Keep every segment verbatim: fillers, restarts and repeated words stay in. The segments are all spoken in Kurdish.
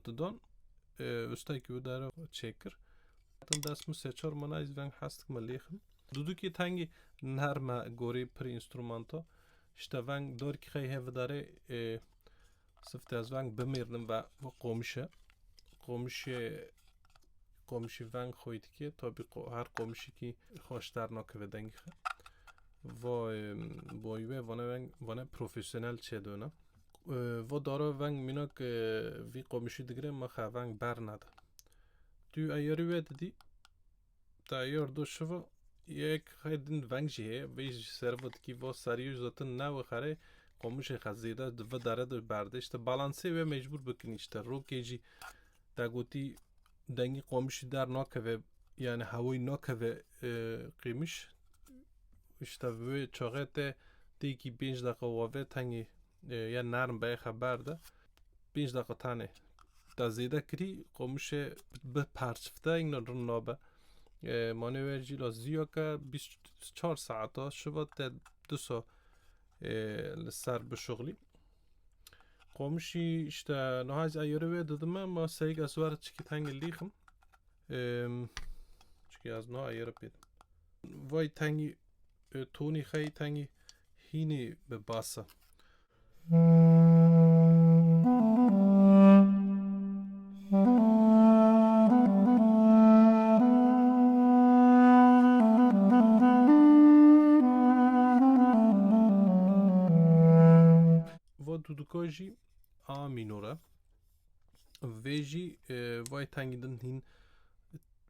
didon, e, ustekî wî dere çêkir. Hatin dest min sê çar mana ez veng hez dikim lêxim. Dudukê tengî nerm e gorî pir înstrumanta. Îşte veng dorkî xey hê vidarê, e, sifte ez veng bimêrnim ve bu qomişe. Qomişê, qomişî veng xwî dike. Tabî qo-, her qomişîkî xweş dernakeve dengî xe. Va, e, boyî ve vane veng, vane profesyonel çêdona. E, va dara veng mînak, e, vî qomişî digire ma xe veng bernade. Tu eyarî wê didî, te eyar do şiva, yek xey din veng jî heye, vê jî servo dikî, va serî zaten ne wexerê, qomişê xe zêde di vê dare de berde. Îşte balansê wê mecbûr bikin, îşte rokê jî te gotî dengî qomişî der nakeve, yani hewayî nakeve, e, qîmiş. Îşte wê çaxê te têkî pênc deqa wave tengî, e, ya nerm be xeber de. Pênc deqa tane. Te zêde kirî, qomişê bi perçifte îna rin nabe. E, manê wê jî la zîyake bîst çar saeta şiva te du sa, e, li ser bişuxlî. Qomişî îşte niha ez eyarî wê didime, ma seyik ez were çikî tengî lîxim. Em, çikî ez niha eyarî pêdim. Vay tengî, e, tonî xey tengî hînî bi bas e. Va duduka jî A mînor e. Vê jî, e, vay tengî din hîn,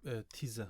e, tîz e.